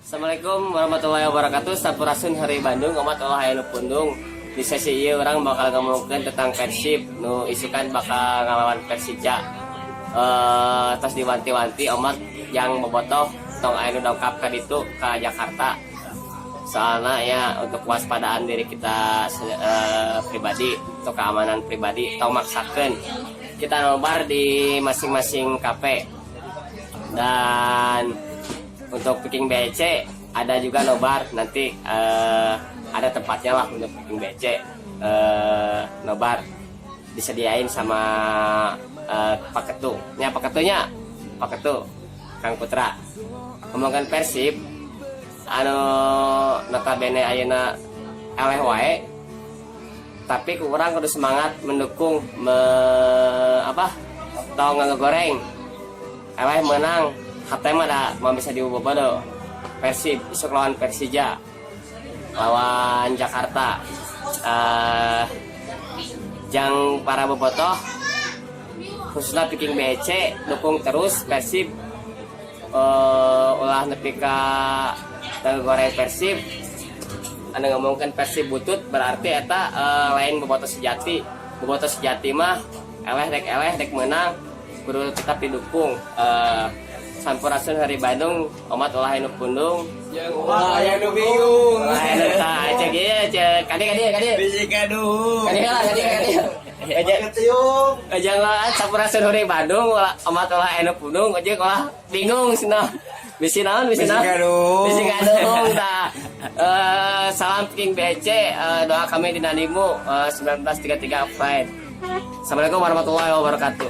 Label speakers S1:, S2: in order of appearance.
S1: Assalamualaikum warahmatullahi wabarakatuh. Sampurasun hari Bandung, omat ulah aya nu pundung. Di sesi ieu urang bakal ngomongkeun tentang Persib nu isukan bakal ngalawan Persija. Tos diwanti-wanti omat yang bobotoh tong aya nu dongkap ka ditu ka Jakarta. Soalnya ya untuk kewaspadaan diri kita pribadi atau keamanan pribadi, tong maksakeun. Kita nobar di masing-masing kafe dan untuk Viking BC ada juga nobar nanti, ada tempatnya lah untuk Viking BC nobar, disediain sama Pak Ketu nya, Pak Ketunya, Pak Ketu Kang Putra. Ngomongkan Persib anu notabene ayeuna eleh wae, tapi kurang kudu semangat mendukung apa tong ngegoreng eleh menang hate mah da mau bisa dibobodo. Persib isuk lawan Persija, lawan Jakarta. Jang para bobotoh, khususnya Viking BC, dukung terus Persib, ulah nepi ka goreng Persib. Anu ngomongkan Persib butut berarti eta lain bobotoh sejati. Bobotoh sejati mah eleh dek eleh dek menang kudu tetap didukung. Sampurasun hari Bandung, omat ulah anu pundung.
S2: Ulah aya nu bingung.
S1: Ulah anu tah cek ieu, cek kade kade kade.
S2: Bisi kaduh.
S1: Kade lah, kade kade. Aja
S2: Ketiung.
S1: aja lah. Sampurasun hari Bandung, ulah omat ulah anu pundung, aja ulah bingung cenah. Bisi naon, bisi
S2: Bisi
S1: naon?
S2: kaduhung.
S1: Bisi kaduhung tah. Salam King BC, doa kami di nadimu, 1933 Pride. Assalamualaikum warahmatullahi wabarakatuh.